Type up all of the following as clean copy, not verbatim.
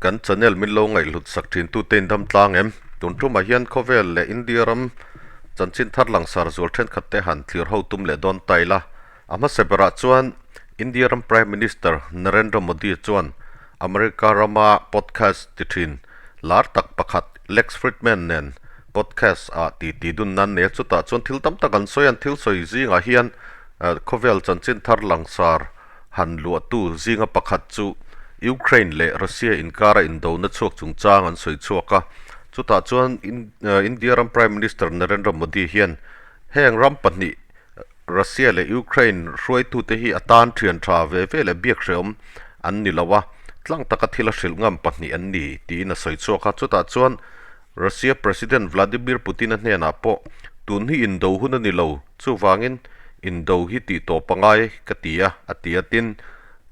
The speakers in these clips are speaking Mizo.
Kan channel min lo ngaihhlut sak thin tute in dam tlang em? Tun tumah hian khawvel leh India ram chanchin thar langsar zual thenkhat te han thlir ho tum leh dawn ta ila. A hmasa berah chuan India ram Prime Minister Narendra Modi chuan America rama podcast ti thin lar tak pakhat Lex Fridman nen podcast ah titi dun nan nei a, chutah chuan thil tam tak an sawi a, an thil sawi zingah hian khawvel chanchin thar langsar han luahtu zinga pakhat chu Ukraine leh Russia inkara indona chhuak chungchang an sawi chhuak a. Chutah chuan India ram Prime Minister Narendra Modi hian heng ram pahnih Russia leh Ukraine hruaitute hi a tan thian tha ve ve leh biak hrehawm an ni lo a, tlang taka thil a hrilh ngam pahnih an ni tiin a sawi chhuak a. Chutah chuan Russia President Vladimir Putin-a hnenah pawh tun hi indo hun a ni lo, Chuvangin, indo hi tih tawp a ngai ka ti a, a ti a. Tin,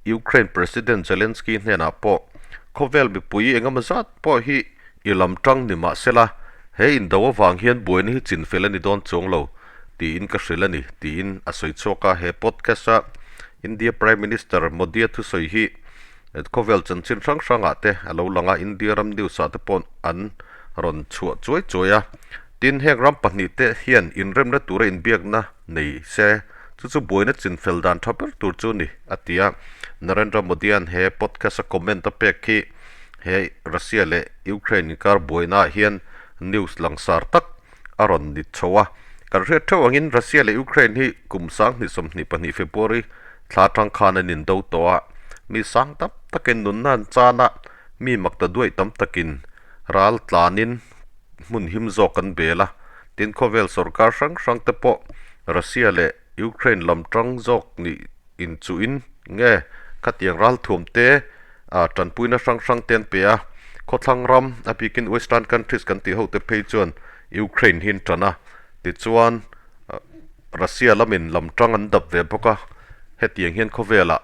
Ukraine President Zelensky hnenah pawh, Khawvel mipui engemaw zat pawh hi i lam tang ni mah sela, he indo avang hian buaina hi chinfel a ni dawn chuang lo, tiin ka hrilh a ni, tiin a sawi chhuak a. He podcast-a India Prime Minister Modi-a thusawi hi khawvel chanchin hrang hrangah te a lo lang a, India ram news-ah te pawh an rawn chhuah chuai chuai a. Tin, heng ram pahnihte hian inremna tura inbiakna nei se, chu chu buaina chinfel dan tha ber tur chu ni, a ti a. Narendra Modi-a'n he podcast-a comment a pek khi he Russia leh Ukraine inkar buainaah hian news langsar tak a rawn ni chho a. Kan hriat theuh angin Russia leh Ukraine hi kum 2022 February thla atang khan an indo tawh a, mi sang tam takin nunna an chan a, mi makta duaih tam takin ral tlanin hmun him zawk an bel a, tin khawvel sorkar hrang hrang te pawh Russia leh Ukraine lam tang zawk nih inchuhin nge khatiang ralthuam te ah tanpuina hrang hrang te an pe a, khawthlang ram a bikin western countries kan tih ho te phei chuan Ukraine hi an tan a, tichuan Russia lamin lam tang an dap ve bawk a, hetiang hian khawvelah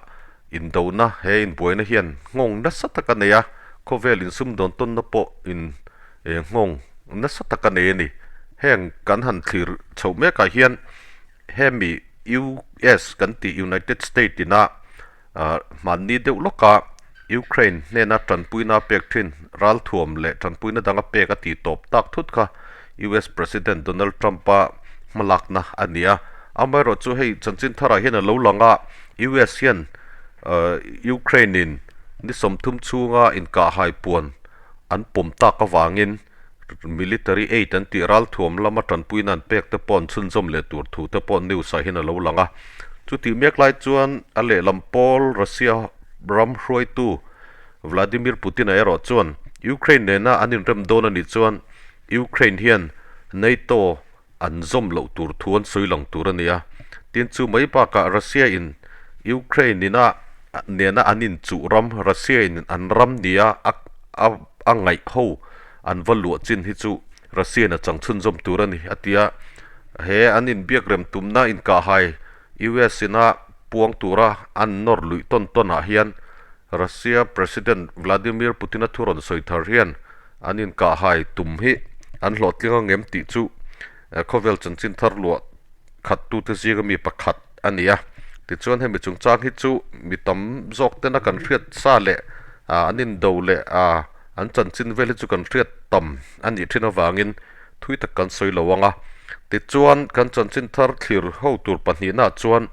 Indona, he inbuaina hian nghawng nasa tak a nei a, khawvel insumdawn tawnna pawh in nghawng nasa tak a nei a ni. Heng kan han thlir chhoh mekah hian hemi US kan tih United State ina hmanni deuh lawka Ukraine hnena tanpuina a pek thin ralthuam leh tanpuina danga pek a tih tawp tak thut kha US President Donald Trump-a hmalakna a ni a. Amaherawhchu hei chanchin tharah hian a lo lang a, US hian Ukraine in ni 30 chhunga inkahhai puan an pawm tak avangin military aid an tih ralthuam lama tanpuina an pek te pawh an chhunzawm leh tur thu te pawh news ah hian a lo lang a. Chutih mek lai chuan a lehlam pawl Russia ram hruaitu Vladimir Putin-a erawh chuan Ukraine nena an inrem dawn a nih chuan Ukraine hian NATO an zawm loh tur thu an sawi lang tur a ni a. Tin, chu mai bakah Russia in Ukraine ina nena an inchuh ram, Russia in an ram nia a a ngaih ho an va luah chin hi chu Russia in a chang chhunzawm tur a ni, a ti a. He an inbiak rem tumna inkahhai US ina puang tura an nawr luih tawn tawn ah hian Russia President Vladimir Putin-a thu rawn sawi thar hian an inkahhai tum hi an hlawhtling ang em tih chu khawvel chanchin thar luah khat tute zinga mi pakhat a ni a. Tichuan hemi chungchang hi chu mi tam zawk tena kan hriat sa leh an indo leh an chanchin vel hi chu kan hriat tam a nih thin avangin thui tak kan sawi lo ang a. Tichuan kan chanchin thar thlir ho tur pahnihnaah chuan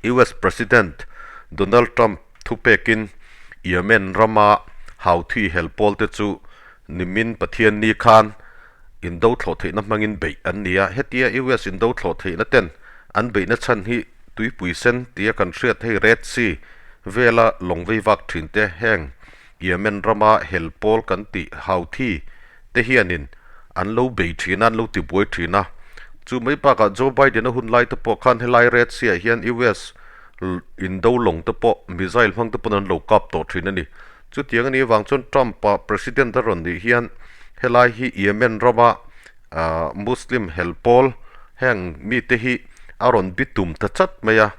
US President Donald Trump Thupekin Yemen rama Houthi hel pawlte chu nimin Pathianni khan indo thlawh theihna hmangin beih an ni a. Hetia US indo thlawh theihna ten an beihna chhan hi tuipui sen tia kan hriat hei Red Sea vela lawng vei vak thin te heng Yemen rama hel pawl kan tih Houthi te hianin an lo bei thin a, an lo tibuai thin a. Chu mai bakah Joe Biden-a hun lai te pawh khan helai Red Sea-ah hian US Indo lawng te pawh missile hmang te pawn an lo kap tawh thin a ni. Chutiang a nih avang chuan Trump-a President a rawn nih hian helai hi Yemen rama Muslim hel pawl heng mite hi a rawn bi tum ta chat mai a.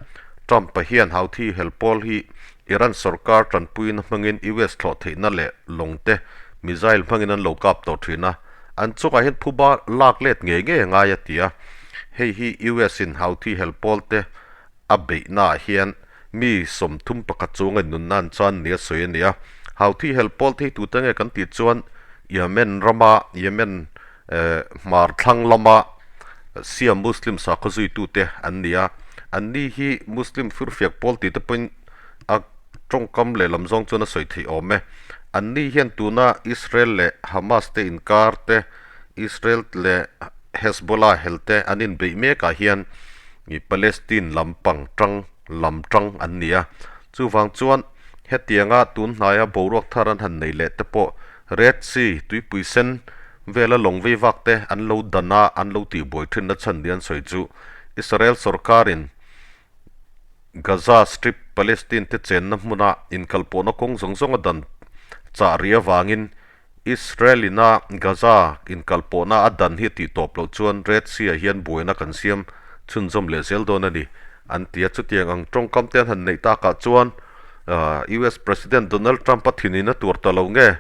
Trump-a hian Houthi hel pawl hi Iran sorkar tanpuina hmangin US thlawh theihna leh lawng te missile hmangin an lo kap tawh thin a. An chungah hian phuba lak let ngei ngei a ngai a ti a. Hei hi US in Houthi hel pawl te A beihnaah hian mi 31 chunga nunna an chuan nia sawi a ni a. Houthi hel pawl te hi tute nge kan tih chuan Yemen rama Yemen hmar thlang lama Shia Muslim sakhaw zuitute an ni a. Anni hi Muslim firfiak pawl tih te pawhin a tawngkam leh lam zawng chuan a sawi theih awm e. Anni hian tuna Israel leh Hamas te inkar te, Israel leh Hezbollah hel te an inbeih mekah hian Palestine lampang tang lam tang an ni a. Chuvang chuan hetianga tun hnaia boruak thar an han nei leh te pawh Red Sea, tuipui sen, vela lawng vei vak te an lo dan a, an lo tihbuai thinna chhan ni an sawi chu Israel sorkarin Gaza Strip, Palestine te chenna hmuna inkalpawhna kawng zawng zawng a dan chah rih avangin Israel ina Gaza inkalpawhna a dan hi a tih tawp loh chuan Red Sea ah hian buaina kan siam chhunzawm leh zel dawn a ni, an ti a. Chutiang ang tawngkam te an han neih takah chuan US President Donald Trump a thin in a tuar ta lo nge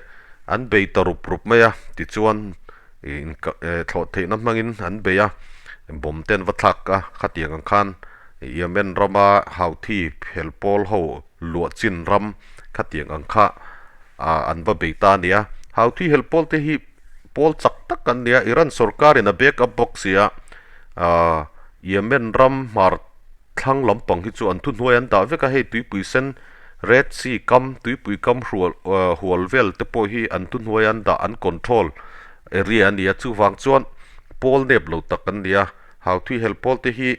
an bei ta rup rup mai a, tichuan thlawh theihna hmangin an bei a, bomb te an va thlak a, khatiang ang khan Yemen rama Houthi hel pawl ho luah chin ram khatiang ang kha an va bei ta a ni a. Houthi hel pawl te hi pawl chak tak an ni a, Iran sorkarin a back up bawk si a, Yemen ram hmar thlang lampang hi chu an thuhnuai an dah vek a, hei tuipui sen Red Sea kam tuipui kam hrual hual vel te pawh hi an thuhnuai an dah an control area a ni a, chuvang chuan pawl nep lo tak an ni a, Houthi hel pawl te hi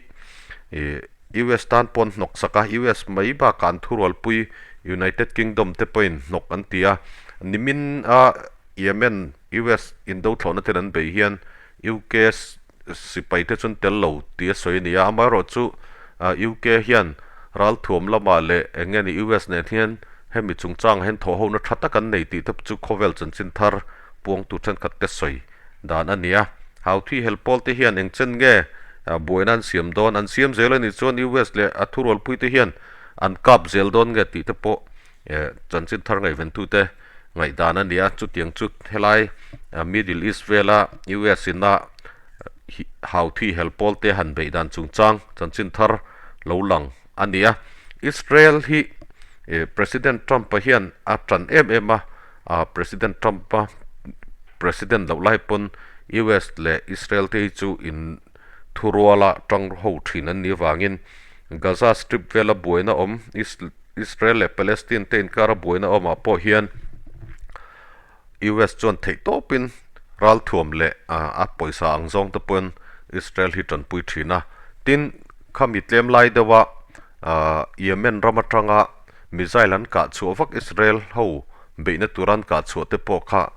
ih US tan pawh an hnawk sak a, US mai bakah an thurualpui United Kingdom te pawhin hnawk an ti a, nimin a Yemen US indo thlawhna ten an bei hian UK sipai te chuan tel lo tih a sawi a ni a, amaherawhchu UK hian ralthuam lamah leh eng nge ni US nen hian hemi chungchangah hian thawhhona tha tak an nei tih te chu khawvel chanchin thar puangtu thenkhat te sawi dan a ni a. Houthi hel pawl te hian eng chen nge buaina an siam dawn? An siam zel a nih chuan US leh a thurualpui te hian an kap zel dawn nge tih te pawh chanchin thar ngaihventute ngaihdan a ni a. Chutiang chu helai Middle East vela US ina Houthi hel pawl te han beih dan chungchang chanchin thar lo lang a ni a. Israel hi President Trump-a hian a tan em em a, President Trump-a President loh lai pawn US leh Israel te hi chu in thuruala tang ho thin an nih avangin Gaza Strip vela buaina awm Israel leh Palestine te inkara buaina awmah pawh hian US chuan theih tawpin ralthuam leh a pawisa ang zawng te pawhin Israel hi tanpui thin a. Tin, khami tlem lai deuha Yemen ram atanga missile an kah chhuah vak Israel ho beihna tura an kah chhuah te pawh kha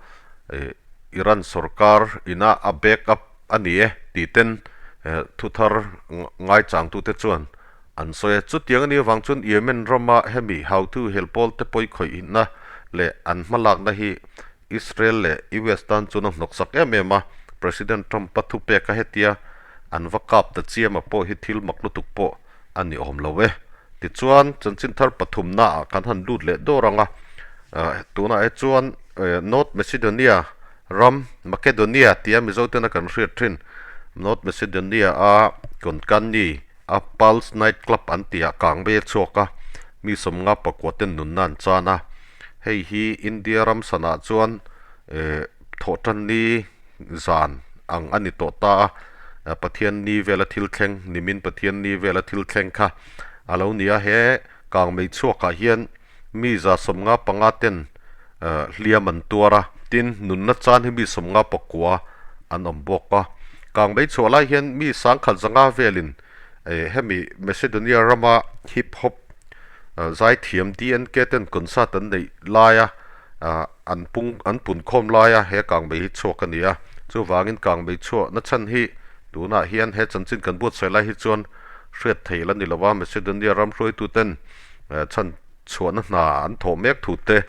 Iran sorkar ina a back up a ni e tih ten thuthar ngaichangtute chuan an sawi a. Chutiang a nih avang chuan Yemen rama hemi Houthi hel pawl te pawi khawihna leh an hmalakna hi Israel leh US tan chuan a hnawksak em em a, President Trump-a thupeka hetia an va kap ta chiama pawh hi thil mak lutuk pawh a ni awm lo e. Tichuan, chanchin thar pathumnaah kan han lut leh dawr ang a, tunah hi chuan North Macedonia ram, Makedonia tia Mizo tena kan hriat thin, North Macedonia-a Konkani a Pulse Night Club an tihah kang mai a chhuak a, mi sawmnga pakua ten nunna an chan a. Hei hi India ram sanah chuan Thawhtanni zan ang a ni tawh ta a, Pathianni vela thil thleng, nimin Pathianni vela thil thleng kha a lo ni a. He kangmei chhuakah hian mi 155 ten hliam an tuar a, tin nunna chan hi mi 59 an awm bawk a. Kangmei chhuah lai hian mi 1,100 velin hemi Macedonia rama hip hop zaithiam DNK ten concert an neih laia An pung an pun khawm laia he kangmei hi chhuak a ni a, chuvangin kangmei chhuah na chhan hi tunah hian he chanchin kan buatsaih lai hi chuan hriat theih la ni lo a, Macedonia ram hruaituten chhan chhuahna hna an thawh mek thu te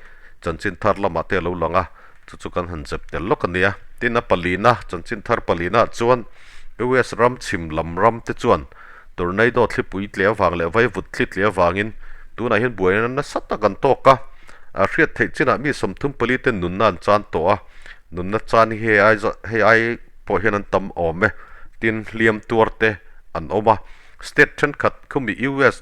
chanchin thar lamah te a lo lang a, chu chu kan han zep tel lawk a ni a. Tin a palina, chanchin thar palina chuan US ram chhim lam ram te chuan tornado thlipui tle avang leh vaivut thli tle avangin tunah hian buaina nasa tak an tawk a. A hriat theih chinah mi 34 ten nunna an chan tawh a, nunna chan hi hei ai hei ai pawh hian an tam awm e, tin hliam tuar te an awm a. State thenkhat khumi US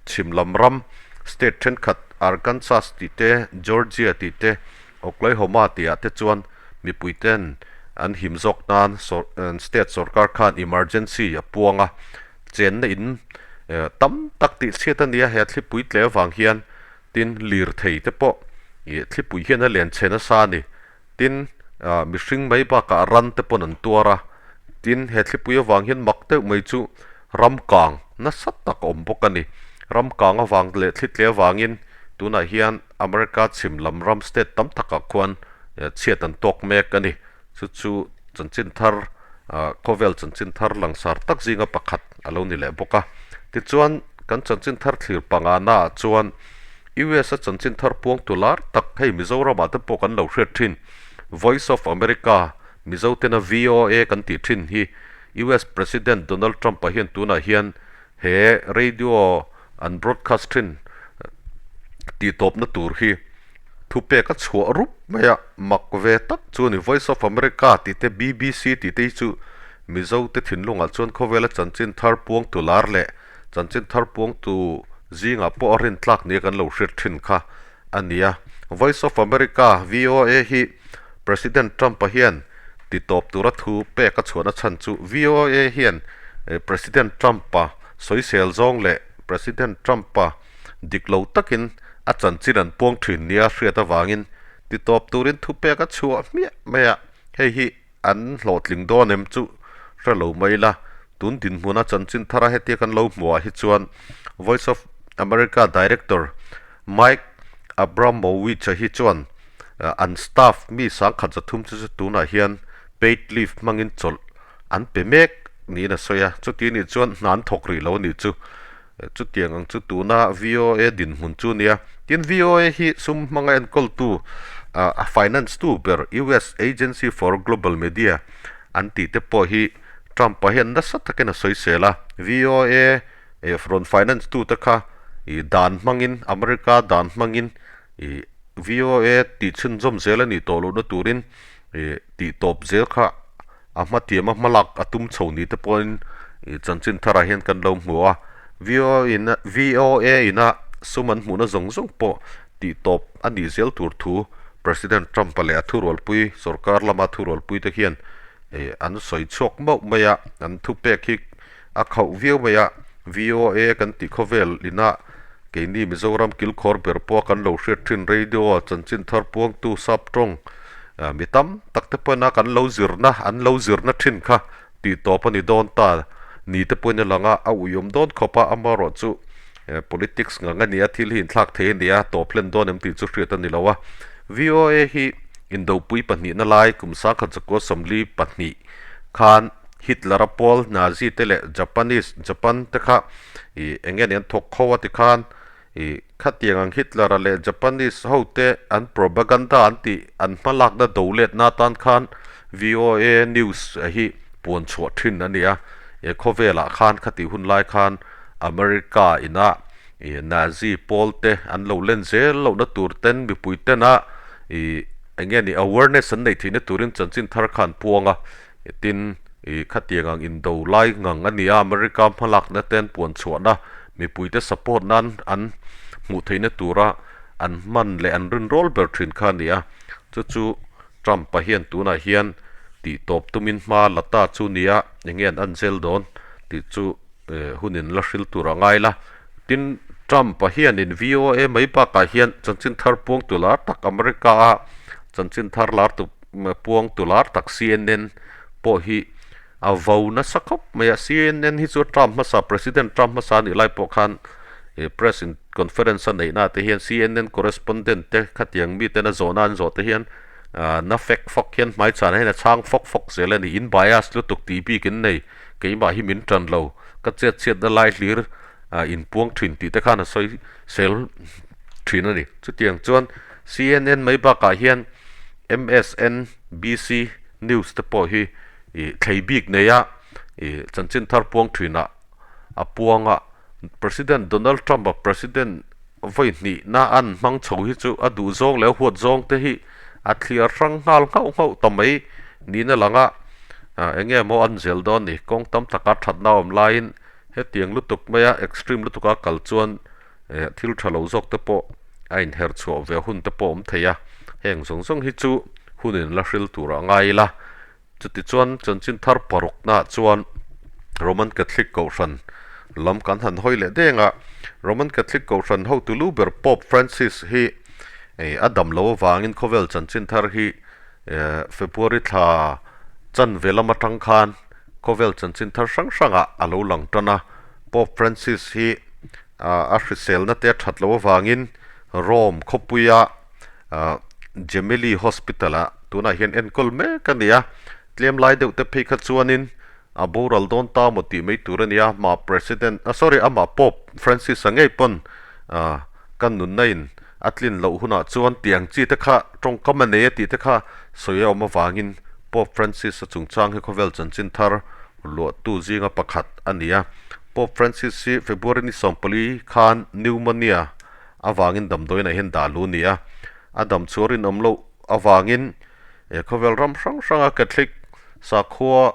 chhim lam ram state thenkhat Arkansas tih te, Georgia tih te, Oklahoma tih ah te chuan mipui ten an him zawk nan state sorkar khan emergency a puang a, chenna in tam tak tih chhiat a ni a, he thlipui tle avang hian tin lirthei te pawh ih thlipui hian a len chhe nasa a ni. Tin, mihring mai bakah ran te pawn an tuar a, tin he thlipui avang hian mak deuh mai chu ram kang nasa tak a awm bawk a ni. Ram kang avang leh thli tle avangin tunah hian America chhim lam ram state tam takah khuan chhiat an tawk mek a ni. Chu chu chanchin thar khawvel chanchin thar langsar tak zinga pakhat a lo ni leh bawk a. Tichuan kan chanchin thar thlir panga naah chuan US a chanchin thar puang tu lar tak hei Mizoramah te pawh kan lo hriat thin. Voice of America, Mizo tena VOA kan tih thin hi US President Donald Trump-a hian tunah hian he radio an broadcast thin tih tawpna tur hi thupek a chhuah rup mai a, mak ve tak chu a ni. Voice of America tih te BBC tih te hi chu Mizo te thinlungah chuan khawvela chanchin thar puang tu lar leh Chanchin thar puangtu zingah pawh a rintlak nia kan lo hriat thin kha a ni a. Voice of America, VOA, hi President Trump-a hian titawp tura thu pek a chhuahna chhan chu VOA hian President Trump-a sawisel zawng leh President Trump-a dik lo takin a chanchin an puang thin nia hriat avangin titawp turin thu pek a chhuah hmiah mai a. Hei hi An hlawhtling dawn em chu hre lo mai ila, tun dinhmuna chanchin thara hetia kan lo hmuhah hi chuan Voice of America Director Mike Abramowitz-a hi chuan an staff mi sangkhat zathum chu chu tunah hian paid leave hmangin chawlh an pe mek niin a sawi a, chuti nih chuan hna an thawk rih lo a nih chu. Chutiang ang chu tuna VOA dinhmun chu nia. Tin VOA hi sum hmanga enkawltu a finance tu ber US Agency for Global Media an tih te pawh hi Trump-a hian nasa takin a sawisel a. VOA rawn finance tu te kha ih dan hmangin America dan hmangin ih VOA tih chhunzawm zel a nih tawh lohna turin ih tih tawp zel kha A hmatiama hmalak a tum chho ni te pawhin ih chanchin tharah hian kan lo hmu a, VOA VOA ina sum an hmuhna zawng zawng pawh tih tawp a nih zel tur thu President Trump-a leh a thurualpui sorkar lama thurualpui te hian ih an sawi chhuak mauh mai a, an thupek hi a khauh viau mai a, VOA kan tih khawvel ina keini Mizoram kilkhawr ber pawha kan lo hriat thin radio chanchin thar puangtu sap tawng mi tam tak te pawhin a kan lo zirna an lo zirna thin kha tih tawp a ni dawn ta ni te pawhin a lang a, a uiawm dawn khawp a, amaherawhchu politics ngang a ni a, thil hi inthlak thei a ni a, tawp hlen dawn em tih chu hriat a ni lo a, VOA hi indopui pahnihna lai kum sangkhat zakua 42 khan Hitler-a pawl Nazi te leh Japanese, Japan, te kha ih eng nge ni an thawk kho a tikhan ih khatiang ang Hitler-a leh Japanese ho te an propaganda an tih an hmalakna do letna atan khan VOA News hi puan chhuah thin a ni a, he khawvelah khan khatih hun lai khan America ina ih Nazi pawl te an lo len zel lohna tur ten mipui tena ih eng nge ni awareness an neih theihna turin chanchin thar kha an puang a. Tin, ih khatiang ang indo lai ngang a ni a, America hmalakna te an puan chhuahna, mipuite support nan an hmuh theihna tura an hman leh an rinrawl ber thin kha a ni a. Chu chu Trump-a hian tunah hian tih tawp tumin hma la ta chu ni a, enge an an zel dawn tih chu hunin la hril tur a ngai la. Tin, Trump-a hianin VOA mai bakah hian chanchin thar puang tu lar tak America-a chanchin thar lar tu puang tu lar tak CNN pawh hi a vo nasa khawp mai a. CNN hi chu Trump hmasa President Trump hmasa a nih lai pawh khan press conference a neihna te hian CNN correspondent te khatiang miten a zawhna an zawh te hian na fek fawk hian hmaichhanah hian a chhang fawk fawk zel a ni. In bias lutuk tih bik in nei. Keimah hi min tan lo, ka chet chhiatna lai hlir inpuang thin tih te khan a sawi sel thin a ni. Chutiang chuan CNN mai bakah hian MSNBC News te pawh hi ih thlei bik neia ih chanchin thar puang thinah a puang a. President Donald Trump-a President vawi hnihna an hmang chho hi chu a duh zawng leh a huat zawng te hi a thliar hrang nghal nghauh nghauh ta mai niin a lang a, eng nge maw an zel dawn ni, kawng tam taka thatna awm laiin hetiang lutuk maia extreme lutuka kal chuan thil tha lo zawk te pawh a inher chhuah ve hun te pawh a awm thei a, heng zawng zawng hi chu hunin la hril tur a ngai ila. Chutichuan chanchin thar paruknaah chuan Roman Catholic Kohhran lam kan han hawi leh deng a, Roman Catholic Kohhran hotu lu ber Pope Francis hi a dam lo avangin khawvel chanchin thar hi February thla chanve lam atang khan khawvel chanchin thar hrang hrangah a lo lang tan a. Pope Francis hi a hriselna te a that loh avangin Rome khawpuia Gemelli Hospital-ah tunah hian enkawl mek a ni a, tlem lai deuh te phei kha chuanin a boral dawn ta maw tih mai tur a ni a, amah President, sorry, amah Pope Francis-a ngei pawn kan nunna in a tlin loh hunah chuan tiang chi te kha tawngkam a nei a tih te kha sawi a awm avangin Pope Francis-a chungchang hi khawvel chanchin thar luahtu zinga pakhat a ni a. Pope Francis hi February ni 14 khan pneumonia avangin damdawiinah hian dah lu a ni a, a dam chu a rinawm loh avangin khawvel ram hrang hranga Catholic sakhua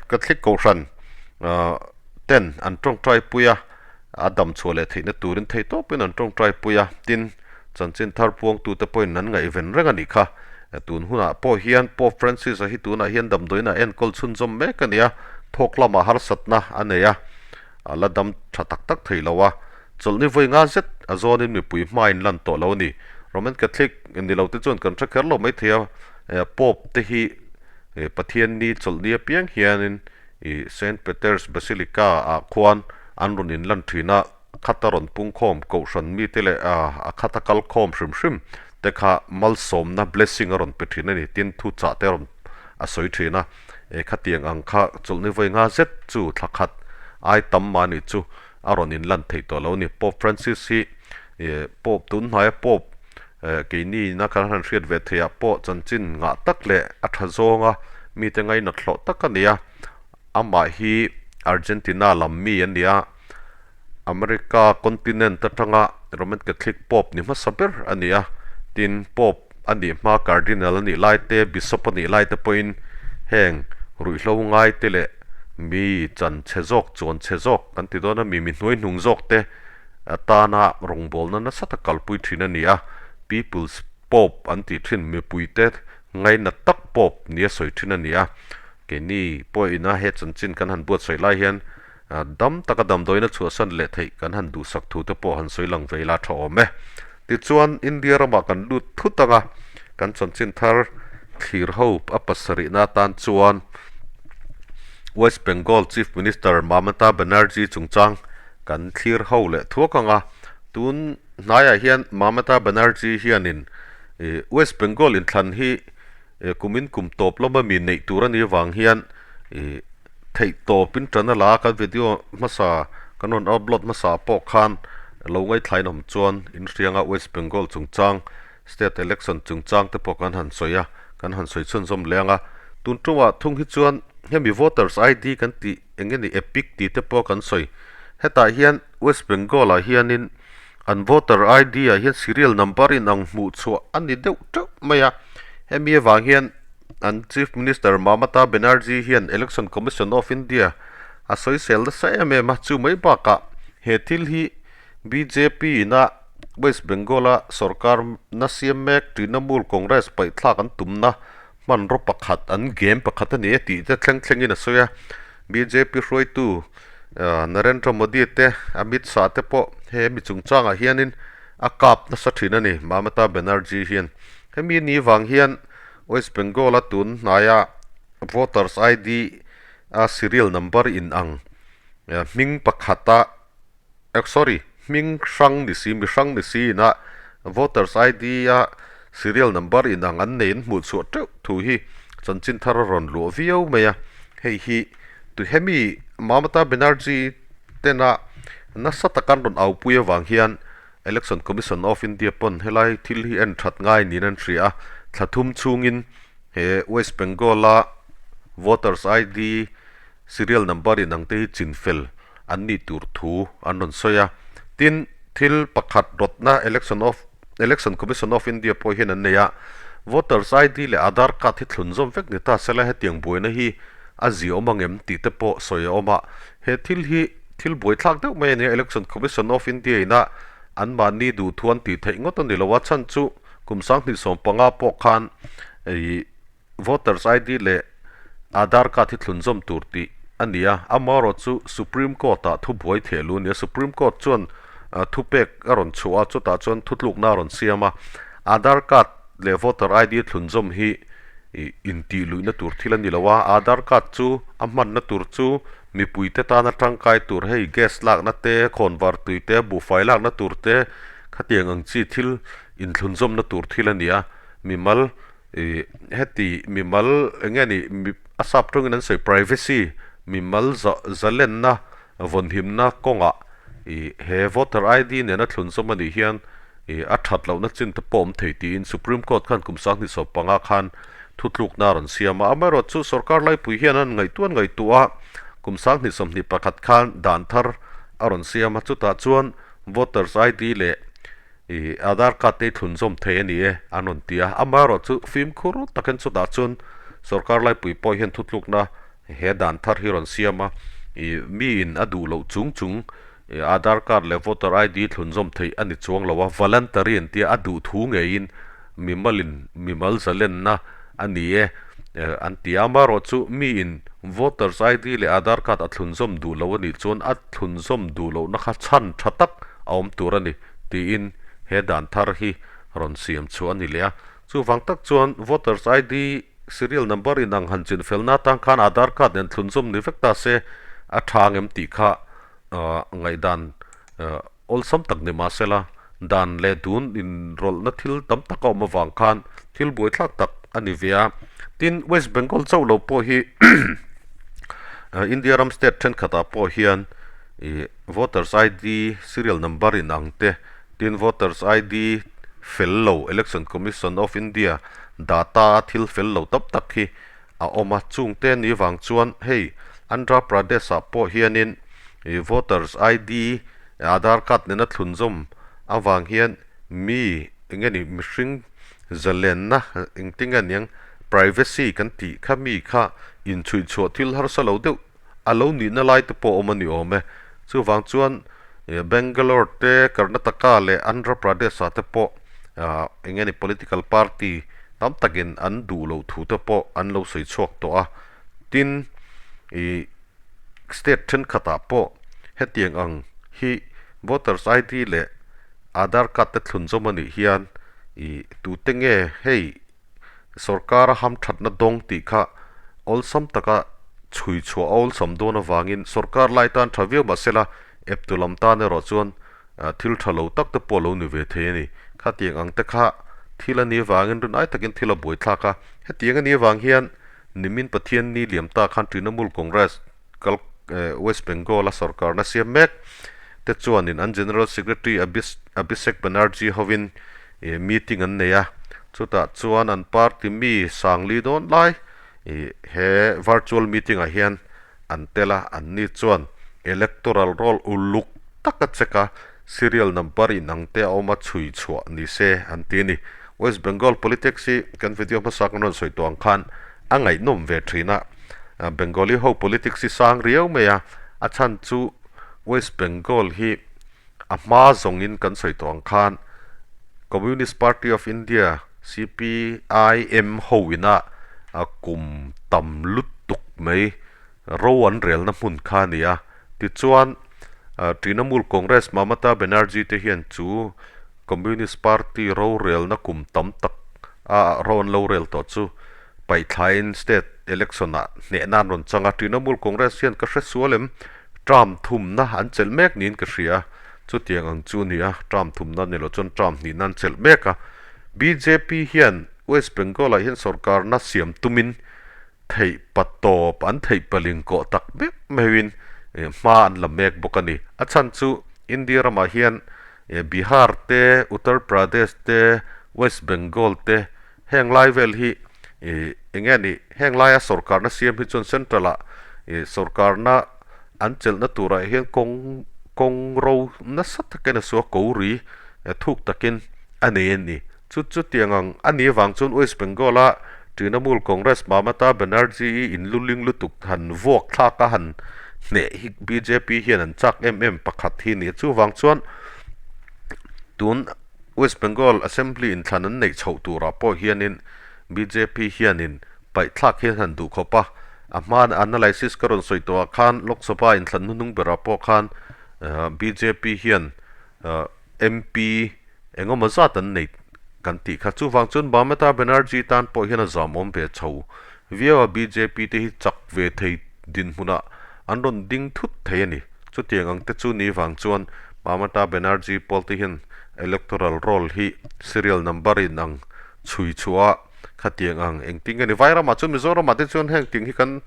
Catholic kohhran ten an tawngtai pui a, a dam chhuah leh theihna turin thei tawpin an tawngtai pui a, tin chanchin thar puangtute pawhin an ngaihven reng a nih kha. Tun hunah pawh hian Pope Francis-a hi tunah hian damdawiinah enkawl chhunzawm mek a ni a, thawk lamah harsatna a nei a, a la dam tha tak tak thei lo a. Chawlhni vawi nga zet a zawnin mipui hmain lan tawh lo a ni. Roman Catholic ni lo te chuan kan hre kher lo mai thei a, Pope te hi Pathianni chawlhni apiang hianin Saint Peter's Basilica ah khuan an rawn inlan thin a, khata rawn pungkhawm kohhran mite leh a khata kalkhawm hrim hrim te kha malsawmna, blessing, a rawn pe thin a ni. Tin, thuchah te a rawn a sawi thin a, khatiang ang kha chawlhni vawi nga zet chu thla khat ai tam mah ni chu a rawn inlan thei tawh lo a ni. Pope Francis hi Pope tun hnaia Pope keini ina kan han hriat ve theih ah pawh chanchin ngah tak leh a tha zawnga mite ngainat hlawh tak a ni a. Amah hi Argentina lam mi a ni a, America continent atanga Roman Catholic Pope ni hmasa ber a ni a. Tin, Pope a nih hma Cardinal a nih lai te, Bishop a nih lai te pawhin heng ruihhlo ngai te leh mi chan chhe zawk, chuan chhe zawk kan ti dawn a, mi mi hnuai hnung zawk te atana rawngbawlna nasa tak kalpui thin a ni a. People's Pope an tih thin mipuite ngainat tak Pope nia sawi thin a ni a. Keini pawhina he chanchin kan han buatsaih lai hian dam taka damdawiin a chhuahsan leh theih kan han duhsak thu te pawh han sawi lang ve ila tha awm e. Tichuan, India ramah kan lut thut ang a, kan chanchin thar thlir ho a pasarihna atan chuan West Bengal Chief Minister Mamata Banerjee chungchang kan thlir ho leh thuak ang a. Tun hnaiah hian Mamata Banerjee hianin West Bengal inthlan hi Kumin kum tawp lama mi neih tur a nih avang hian ih theih tawpin tan a la a, kan video hmasa kan rawn upload hmasa pawh khan lo ngaithlain awm chuan inhrianga West Bengal chungchang state election chungchang te pawh kan han sawi a, kan han sawi chhunzawm leh ang a. Tun tumah thung hi chuan hemi voters ID kan tih eng nge ni epic tih te pawh kan sawi. Hetah hian West Bengal ah hianin An voter ID ah hian serial number in ang hmuh chhuah a ni deuh teuh mai a, hemi avang hian an Chief Minister Mamata Banerjee hian Election Commission of India a sawisel nasa em em a, chu mai bakah he thil hi bjp ina West Bengal a sorkar na siam mek Trinamool Congress paihthlak an tumna hmanraw pakhat an game pakhat a ni e tih te thleng thlengin a sawi a, bjp hruaitu Narendra Modi te Amit Shah te pawh he mi chungchangah hianin a kap nasa thin a ni Mamata Banerjee hian. Hemi ni vang hian West Bengal a tun hnaia voters ID a serial number in ang hming pakhata sorry hming hrang ni si mi hrang ni si ina voters ID a serial number in ang an nei an hmuh chhuah teuh thu hi chanchin thar a rawn luah viau mai a hei hi Tu hemi Mamata Banerjee tena nasa taka an rawn aupui avang hian Election Commission of India pawn helai thil hi en that ngai niin an hria a, thla thum chhungin he West Bengal-a voters ID serial number inang te hi chinfel an nih tur thu an rawn sawi a. Tin, thil pakhat rawtna Election of Election Commission of India pawh hian an nei a, voters ID leh Aadhaar card hi thlunzawm vek ni ta sela hetiang buaina hi a ziah awm ang em tih te pawh sawi a awm a, he thil hi thil buaithlak deuh mai a nia Election Commission of India ina Anmahni duhthu an tih theih ngawt a ni lo a, chhan chu kum 2015 pawh khan ih Voters ID leh Aadhaar card hi thlunzawm tur tih a ni a, amaherawhchu Supreme Court ah thubuai theh lu a ni a, Supreme Court chuan thupek a rawn chhuah a, chutah chuan thutlukna a rawn siam a, Aadhaar card leh Voter ID thlunzawm hi intih luihna tur thil a ni lo a, Aadhaar card chu a hmanna tur chu mipuite tana tangkai tur hei gas lakna te, khawnvar tui te, buhfai lakna tur te khatiang ang chi thil inthlunzawmna tur thil a ni a, mimal Ih heti mimal eng nge ni mi a sap tawngin an sawi privacy mimal za zalenna vawnhimna kawngah ih he voter ID nena thlunzawm a nih hian ih a that lohna chin te pawh awm thei tiin Supreme Court khan kum 2015 khan thutlukna a rawn siam a. Amaherawhchu sorkar laipui hian an ngaihtuah an ngaihtuah a, kum 2021 khan dan thar a rawn siam a, chutah chuan voters ID leh Ih, Aadhaar card te hi thlunzawm thei a ni e, an rawn ti a. Amaherawhchu fimkhur takin chutah chuan sorkar laipui pawh hian thutlukna he dan thar hi rawn siam a. Ih, miin a duh loh chung chung Aadhaar card leh voter ID thlunzawm theih a ni chuang lo a, voluntary an tia a duh thu ngeiin mimalin mimal zalenna a ni e, an ti a. Amaherawhchu miin voters ID leh Aadhaar card a thlunzawm duh lo a nih chuan a thlunzawm duh lohna kha chhan tha tak a awm tur a ni. tiin he dan thar hi rawn siam chhuah a ni leh a. Chuvang tak chuan Voters ID serial number inang han chin felna atang khan Aadhaar card nen thlunzawm ni vek ta se a tha angem tih kha ngaihdan awlsam tak ni mah sela dan leh dun inrawlhna thil tam tak a awm avang khan thil buaithlak tak a ni ve a. Tin, West Bengal chauh lo pawh hi India ram state thenkhatah pawh hian Ih voters ID serial number in ang te, tin voters ID fel lo Election Commission of India data a thil fel lo tam tak hi a awm a, chung te ni vang chuan hei Andhra Pradesh ah pawh hianin ih voters ID Aadhaar card nena thlunzawm avang hian mi eng nge ni mihring zalenna engtin nge niang privacy kan tih kha mi kha inchhuihchhuah thil harsa lo deuh a lo nihna lai te pawh a awm a ni awm e. Chuvang chuan Bangalore te, Karnataka leh Andhra Pradesh ah te pawh eng nge ni political party tam takin an duh loh thu te pawh an lo sawi chhuak tawh a. Tin, ih state thenkhatah pawh hetiang ang hi voters ID leh Aadhaar card te thlunzawm a nih hian ih tute nge hei Sorkar a hamthatna dawng tih kha awlsam taka chhui chhuah a awlsam dawn avangin sorkar lai tan tha viau mah sela eptu lam tan erawh chuan thil tha lo tak te pawh a lo ni ve thei a ni. Khatiang ang te kha thil a ni avangin rin ai takin thil a buaithlak a. Hetiang a ni avang hian nimin Pathian ni liam ta khan Trinamool Congress kal West Bengal a sorkarna siam mek te chuanin an General Secretary Abhishek Banerjee hovin meeting an nei a, chutah chuan an party mi Sangli dawn lai he virtual meeting ah hian an tel a, an ni chuan electoral roll uluk tak a check a, serial number inang te a awm a chhui chhuah ni se an ti a ni. West Bengal politics hi kan video hmasa kan rawn sawi tawh ang khan a ngaihnawm ve thin a. Bengali ho politics hi sang riau mai a, a chhan chu West Bengal hi a hma zawngin kan sawi tawh ang khan Communist Party of India, CPIM, ho ina kum tam lutuk mai ro an relna hmun kha a ni a. Tichuan Trinamool Congress Mamata Banerjee te hian chu Communist Party rorelna kum tam tak a ro an lo rel tawh chu Paithlain state election ah hnehna an rawn chang a, Trinamool Congress hian ka hre sual em? Term thumna an chelh mek niin ka hria a, chutiang ang chu a ni a, term thumna ni loh chuan term hnihna an chelh mek a. Bjp hian West Bengal ah hian sorkarna siam tumin theih pa tawp an theih paling kawh tak meuh meuhin hma an la mek bawk a ni. A chhan chu India ramah hian Bihar te, Uttar Pradesh te, West Bengal te, Heng lai vel hi ih eng nge nih heng laia sorkarna siam hi chuan central ah ih sorkarna an chelhna turah hian kawng kawng ro nasa takin a suak ko ri thuk takin a nei a ni. Chu chutiang ang a nih avang chuan West Bengal a Trinamool Congress Mamata Banerjee i inluling lutuk han vuak thlak a han hneh hi bjp hian an chak em em pakhat hi a ni. Chuvang chuan. Tun West Bengal Assembly inthlan an neih chhoh turah pawh hianin bjp hianin paihthlak hian han duh khawp a, a hma analysis ka rawn sawi tawhah khan Lok Sabha inthlan hnuhnung berah pawh khan bjp hian MP engemaw zat an nei kan tih kha. Chuvang chuan Mamata Banerjee tan pawh hian a zamawm ve chho viau a, bjp te hi chak ve thei dinhmunah an rawn ding thut thei a ni. Chutiang ang te chu ni vang chuan Mamata Banerjee pawl te hian electoral roll hi serial number in ang chhui chhuah a, khatiang ang engtin nge ni? Vairamah chuan Mizoramah te chuan heng ting hi kan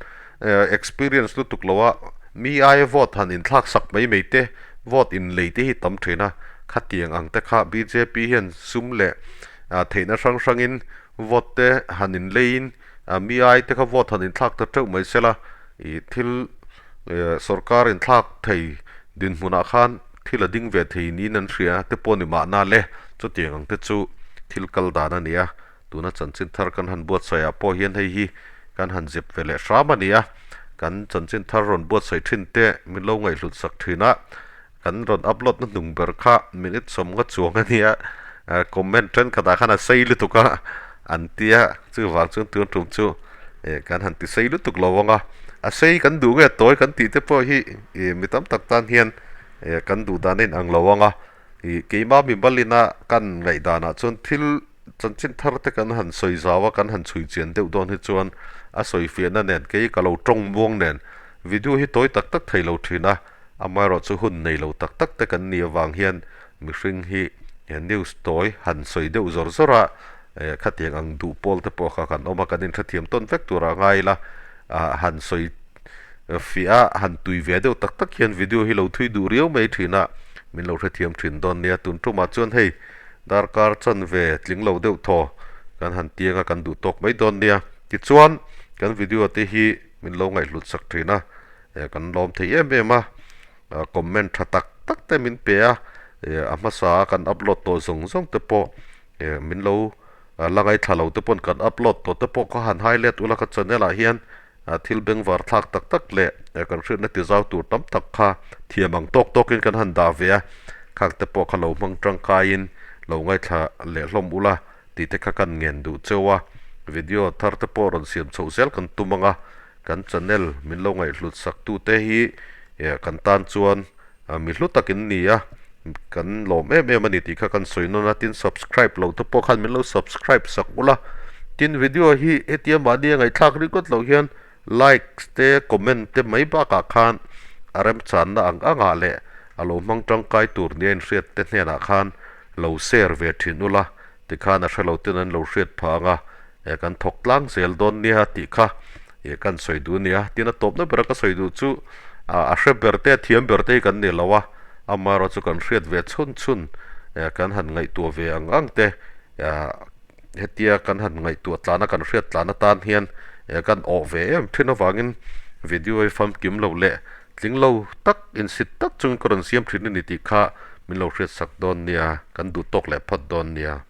experience lutuk lo a, mi aia vote han inthlak sak mai mai te, vote inlei te hi tam thin a, khatiang ang te kha bjp hian sum leh theihna hrang hrangin vote te han inleiin mi ai te kha vote han inthlak ta teuh mai sela ih thil Sorkar inthlak thei dinhmunah khan thil a ding ve thei niin an hria te pawh ni mahna le, chutiang ang te chu thil kal dan a ni a, tuna chanchin thar kan han buatsaih ah pawh hian hei hi kan han zep ve leh hram a ni a, kan chanchin thar rawn buatsaih thin te min lo ngaihhlut sak thin a, kan rawn upload na hnung ber kha minute sawmnga chuang a nia, comment thenkhatah khan a sei lutuk a an tia chuvang chuan tun tum chu kan han ti sei lutuk lo ang a, a sei kan duh nge tawi kan tih te pawh hi mi tam tak tan hian kan duh dan a inang lo ang a, keimah mimalina kan ngaihdanah chuan thil chanchin thar te kan han sawi zau a, kan han chhui chian deuh dawn hi chuan a sawi fiahna nen kei ka lo tawng muang nen video hi tawi tak tak thei lo thin a. Amaherawhchu hun nei lo tak tak te kan nih avang hian mihring hi news tawi han sawi deuh zawr zawr a, khatiang ang duh pawl te pawh kha kan awm a, kan inhrethiam tawn vek tur a ngai ila, han sawi fiah a, han tui ve deuh tak tak hian video hi lo thui duh riau mai thin a, min lo hrethiam thin dawn nia. Tun tumah chuan hei darkar chanve tling lo deuh thaw kan han tiang a, kan duh tawk mai dawn nia. Tichuan kan video te hi min lo ngaihhlut sak thin a. Kan lawm thei em em a, comment tha tak tak te min pe a, a hmasa a kan upload tawh zawng zawng te pawh min lo la ngaithla lo te pawn kan upload tawh te pawh kha han highlight ula ka channel ah hian thil bengvar thlak tak tak leh kan hriatna ti zau tur tam tak kha thiam ang tawk tawk in kan han dah ve a, khang te pawh kha lo hmang tangkai in lo ngaithla leh hlawm ula tih te kha kan ngen duh cheu a, video thar te pawh rawn siam chhoh zel kan tum ang a. Kan channel min lo ngaihhlut sak tute hi kan tan chuan mi hlu tak in ni a, kan lawm em em a ni tih kha kan sawi nawn a, tin subscribe lo te pawh khan min lo subscribe sak ula, tin video hi hetia mahni a ngaihthlak ringawt loh hian like te comment te mai bakah khan a remchanna ang angah leh a lo hmang tangkai tur nia inhriat te hnenah khan lo share ve thin ula tikhan a hrelo ten an lo hriat phah ang a. Eh kan thawk tlang zel dawn nia tih kha eh kan sawi duh nia. Tin a tawpna bera ka sawi duh chu ah a hre ber te a thiam ber te hi kan ni lo a, amaherawh chu kan hriat ve chhun chhun eh kan han ngaihtuah ve ang ang te ah hetia kan han ngaihtuah tlana kan hriat tlan atan hian eh kan awh ve em thin avangin video hi famkim lo leh tling lo tak insit tak chungin ka rawn siam thin a ni tih kha min lo hriat sak dawn nia, kan duh tawk leh phawt dawn nia.